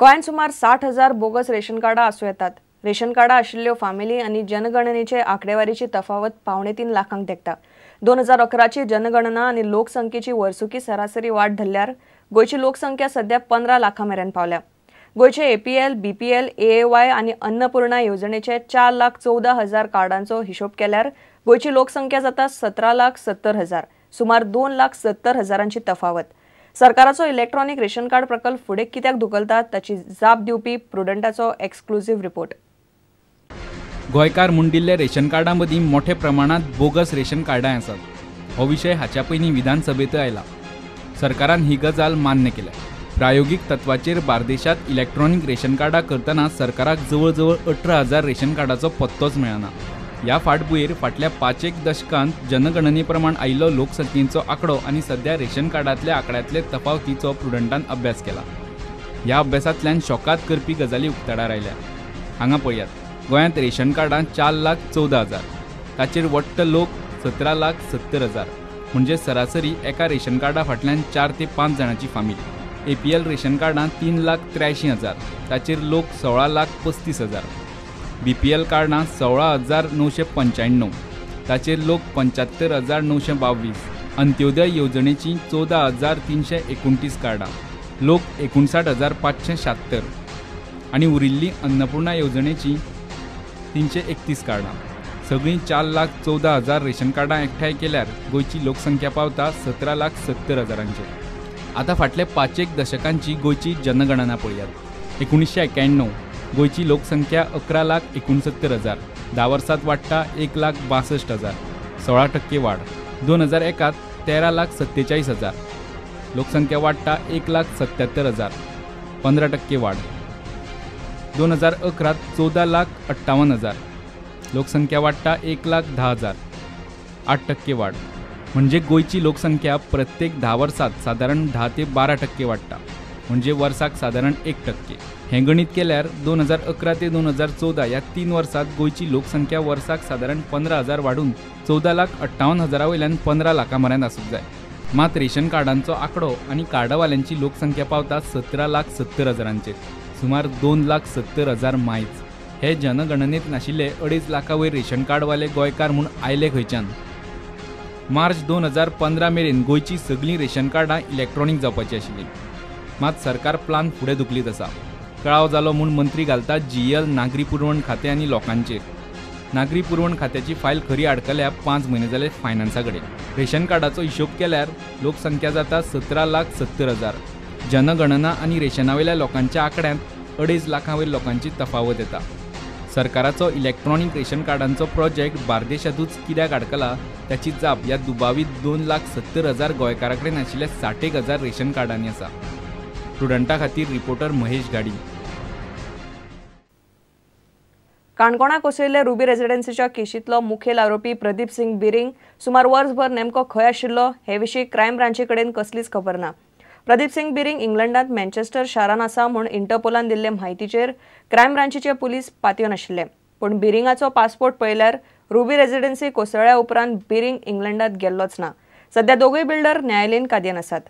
गोंयांत सुमार 60,000 bogus ration कार्डां आसूं येतात. रेशन कार्डां आशिल्ल्यो फामिली आनी जनगणनेचे आंकडेवारीची तफावत 2.75 लाखांक तेंकता. 2011ची जनगणना आनी लोकसंख्येची वर्सुकी सरासरी वाड धरल्यार गोंयची लोकसंख्या सध्या 15 लाखां मेरेन पावल्या. गोंयचे एपीएल, बीपीएल, एएवाय आनी अन्नपूर्णा येवजणेचे 4,14,000 कार्डांचो हिशोब केल्यार गोंयची लोकसंख्या जाता 17,70,000, सुमार 2,70,000 तफावत. सरकाराचो इलेक्ट्रॉनिक रेशन कार्ड प्रकल्प फुडें कित्याक धुकलतात ताची जाप दिवपी प्रुडंटाचो एक्सक्लुझिव्ह रिपोर्ट. गोंयकार म्हूण दिल्ल्या रेशन कार्डां मदीं मोठ्या प्रमाणांत बोगस रेशन कार्डां आसात. हो विशय हाच्या पयलीं विधानसभेंतय आयला. सरकारान ही गजाल मान्य केल्या. प्रायोगीक तत्वाचेर बार्देशांत इलेक्ट्रॉनिक रेशन कार्डां करतना सरकाराक जवळ जवळ 18,000 रेशन कार्डाचो पत्तोच मेळना. ह्या फाटभुंयेर फाटल्या 5 दशकांत जनगणने प्रमाण आयिल्लो लोकसंख्येचो आंकडो आनी सध्या रेशन कार्डांतल्या आंकड्यांतले तफावतीचो प्रुडंटान अभ्यास केला. ह्या अभ्यासांतल्यान शॉकाद करपी गजाली उक्ताडार आयल्या. हांगा पळयात, गोंयांत रेशन कार्डां 4,14,000, ताचेर वट्ट लोक 17,70,000, म्हणजे सरासरी एका रेशन कार्डा फाटल्यान 4 ते 5 जाणांची फामील. एपीएल रेशन कार्डां 3,83,000, ताचेर लोक 16,35,000. बीपीएल कार्डां 16,995, ताचेर लोक 75,922. अंत्योदय येवजणेची 14,329 कार्डां, लोक 59,576 आनी उरिल्ली अन्नपूर्णा येवजणेची 331 कार्डां. सगळीं 4,14,000 रेशन कार्डां एकठांय केल्यार गोंयची लोकसंख्या पावता 17,70,000. आतां फाटल्या 5 दशकांची गोंयची जनगणना पळयात. 1991 गोंयची लोकसंख्या 11,69,000, 10 वर्सांत वाडटा 1,62,000, 16% वाड. 2001 13,47,000, लोकसंख्या वाडटा 1,77,000, 15% वाड. 2011 14,58,000, लोकसंख्या वाडटा 1,10,000, 8% वाड. म्हणजे गोंयची लोकसंख्या प्रत्येक 10 वर्सांत सादारण 10 ते 12% वाडटा, म्हणजे वर्साक सादारण 1%. हें गणीत केल्यार 2011 ते 2014 ह्या 3 वर्सांत गोंयची लोकसंख्या वर्साक सादारण 15,000 वाडून 14,58,000 वयल्यान 15 लाखां मेरेन आसूंक जाय. मात रेशन कार्डांचो आंकडो आनी कार्डावाल्यांची लोकसंख्या पावता 17,70,000, सुमार 2,70,000 मायज. हे जनगणनेत नाशिल्ले 2.5 लाखां वयर रेशन कार्डवाले गोंयकार म्हूण आयले खंयच्यान? मार्च 2015 मेरेन गोंयची सगळीं रेशन कार्डां इलेक्ट्रॉनिक जावपाची आशिल्ली, मात सरकार प्लान फुडें धुकलीत आसा. कळाव जालो म्हूण मंत्री घालता जीएल नागरी पुरवण खातें आनी लोकांचेर. नागरी पुरवण खात्याची फायल खरी आडकल्या 5 म्हयने जाले फायनान्सा कडेन. रेशन कार्डाचो हिशोब केल्यार लोकसंख्या जाता 17,70,000. जनगणना आनी रेशनावेल्या लोकांच्या आंकड्यांत 2.5 लाखां वयर लोकांची तफावत येता. सरकाराचो इलेक्ट्रॉनिक रेशन कार्डांचो प्रोजेक्ट बार्देशांतूच कित्याक आडकला ताची जाप ह्या दुबावीत 2,70,000 गोंयकारां कडेन आशिल्ल्या 60,000 रेशन कार्डांनी आसा. प्रुडंटा खातीर रिपोर्टर महेश गाडी. काणकोणा कोसळिल्ले रुबी रेसिडेन्सीच्या केशींतलो मुखेल आरोपी प्रदीप सिंग बिरिंग सुमार वर्सभर नेमको खंय आशिल्लो हे विशीं क्रायम ब्रांची कडेन कसलीच खबर ना. प्रदीप सिंग बिरिंग इंग्लंडांत मँचेस्टर शारांत आसा म्हूण इंटरपोलान दिल्ले म्हायतीचेर क्रायम ब्रांचीचे पुलीस पातयेवन आशिल्ले. पूण बिरिंगाचो पासपोर्ट पळयल्यार रुबी रेसिडेन्सी कोसळ्ळ्या उपरांत बिरिंग इंग्लंडांत गेल्लोच ना. सध्या दोगूय बिल्डर न्यायालयीन कादयेन आसात.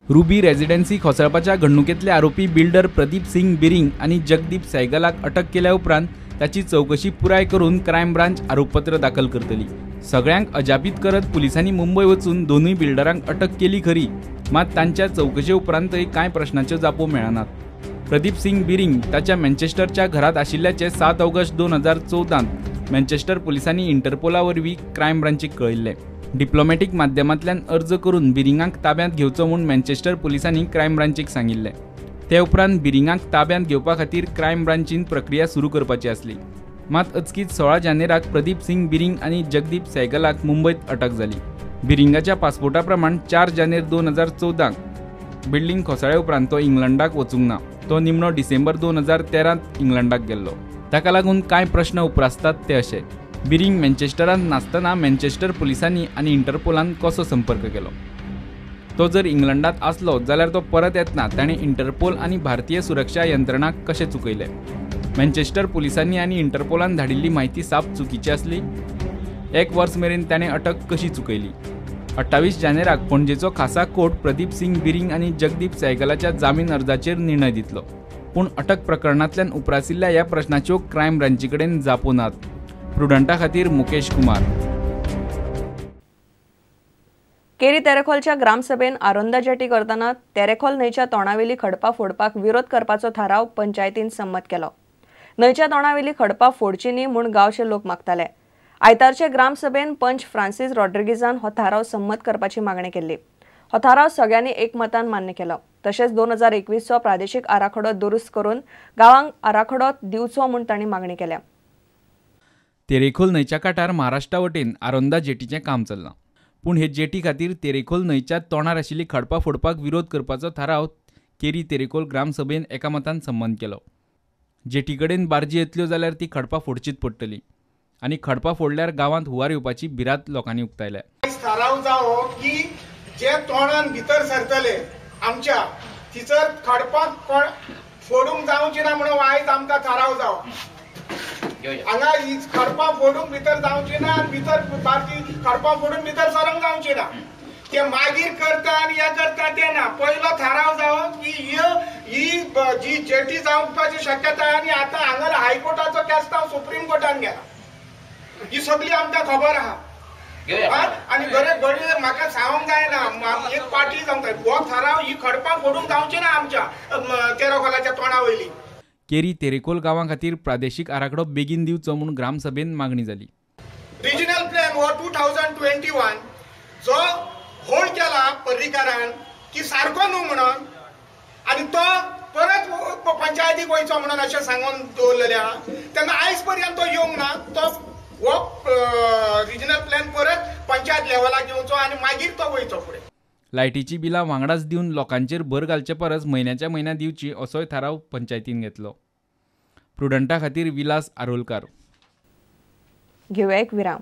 रुबी रेसिडेन्सी कोसळपाच्या घडणुकेंतले आरोपी बिल्डर प्रदीप सिंग बिरिंग आनी जगदीप सैगलाक अटक केल्या उपरांत ताची चवकशी पुराय करून क्रायम ब्रांच आरोपपत्र दाखल करतली. सगळ्यांक अजापीत करत पुलिसांनी मुंबय वचून दोनूय बिल्डरांक अटक केली खरी, मात तांच्या चवकशे उपरांतय कांय प्रश्नाच्यो जापो मेळनात. प्रदीप सिंग बिरिंग ताच्या मँचेस्टरच्या घरांत आशिल्ल्याचें 7 ऑगस्ट 2014 मँचेस्टर पुलिसांनी इंटरपोला वरवीं क्रायम ब्रांचीक कळयल्लें. डिप्लोमॅटीक माध्यमांतल्यान अर्ज करून बिरिंगाक ताब्यांत घेवचो म्हूण मँचेस्टर पुलिसांनी क्रायम ब्रांचीक सांगिल्लें. ते उपरांत बिरिंगाक ताब्यांत घेवपा खातीर क्रायम ब्रांचीन प्रक्रिया सुरू करपाची आसली, मात अचकीत 16 जानेराक प्रदीप सिंग बिरिंग आनी जगदीप सैगलाक मुंबयत अटक जाली. बिरिंगाच्या पासपोर्टा प्रमाण 4 जानेर 2014 बिल्डिंग कोसळ्या उपरांत तो इंग्लंडाक वचूंक ना. तो निमणो डिसेंबर 2013 इंग्लंडाक गेल्लो. ताका लागून कांय प्रश्न उप्रासतात ते अशे: बिरिंग मँचेस्टरांत नासतना मँचेस्टर पुलिसांनी आनी इंटरपोलान कसो संपर्क केलो? तो जर इंग्लंडांत आसलो जाल्यार तो परत येतना ताणें इंटरपोल आनी भारतीय सुरक्षा यंत्रणांक कशें चुकयलें? मँचेस्टर पुलिसांनी आनी इंटरपोलान धाडिल्ली म्हायती साप चुकीची आसली? 1 वर्स मेरेन ताणें अटक कशी चुकयली? 28 जानेराक पणजेचो खासा कोर्ट प्रदीप सिंग बिरिंग आनी जगदीप सैगलाच्या जामीन अर्जाचेर निर्णय दितलो. पूण अटक प्रकरणांतल्यान उप्रासिल्ल्या ह्या प्रश्नाच्यो क्रायम ब्रांची कडेन जापो नात. प्रुडंटा खातीर मुकेश कुमार. केरी तेरेखोलच्या ग्रामसभेन आरोंदा जेटी करतना तेरेखोल न्हंयच्या तोंडावेली खडपां फोडपाक विरोध करपाचो थाराव पंचायतीन संमत केलो. न्हंयच्या तोंडावेली खडपां फोडची न्ही म्हूण गांवचे लोक मागताले. आयतारचे ग्रामसभेन पंच फ्रांसीस रॉड्रिगीजान हो थाराव संमत करपाची मागणी केल्ली. हो थाराव सगळ्यांनी एकमतान मान्य केलो. तशेंच 2021चो प्रादेशीक आराखडो दुरुस्त करून गांवांक आराखडो दिवचो म्हूण तांणी मागणी केल्या. तेरेखोल न्हंयच्या काठार महाराष्ट्रा वटेन आरोंदा जेटीचें काम चल्लां. पूण हे जेटी खातीर तेरेखोल न्हंयच्या तोंडार आशिल्ली खडपां फोडपाक विरोध करपाचो थाराव केरी तेरेखोल ग्रामसभेन एकामतान संमत केलो. जेटी कडेन बार्जी येतल्यो जाल्यार ती खडपां फोडचीच पडटली आनी खडपां फोडल्यार गांवांत हुंवार येवपाची भिरांत लोकांनी उक्तायल्या. थाराव जावो की जे तोंडान भितर सरतले आमच्या थिसर खडपां फोडूंक जावची ना म्हणून आयज आमकां थाराव जावो. हांगा खडपां फोडूंक भितर जावची ना आनी भितर बार्जी खडपां फोडून भितर सरूंक जावची ना. ते मागीर करता आनी हें करता तें ना. पयलो थाराव जावो की ही जी जेटी जावपाची शक्यताय आनी आतां हांगा हायकोर्टाचो केस्तांव सुप्रीम कोर्टान गेला. ही सगळी आमकां खबर आहा. आनी घरे घडये म्हाका सांगूंक जायना एक पार्टी जावंक जाय. हो थाराव ही खडपां फोडूंक जावची ना आमच्या तेरेखोलाच्या तोंडा वयली. केरी तेरेखोल गांवा खातीर प्रादेशीक आराखडो बेगीन दिवचो म्हूण ग्रामसभेन मागणी जाली. रिजनल प्लॅन हो 2021 जो होल्ड केला पर्रीकारान की सारको न्हू म्हणून आनी तो परत पंचायतीक वयचो म्हणून अशें सांगून दवरलेलें आहा. तेन्ना आयज पर्यंत तो येवंक ना. तो हो रिजनल प्लॅन परत पंचायत लेवलाक येवचो आनी मागीर तो वयचो फुडें. लायटीची बिलां वांगडाच दिवन लोकांचेर भर घालचे परस म्हयन्याच्या म्हयन्या दिवची असोय थाराव पंचायतीन घेतलो. प्रुडंटा खातीर विलास आरोलकार. घेवया एक विराम.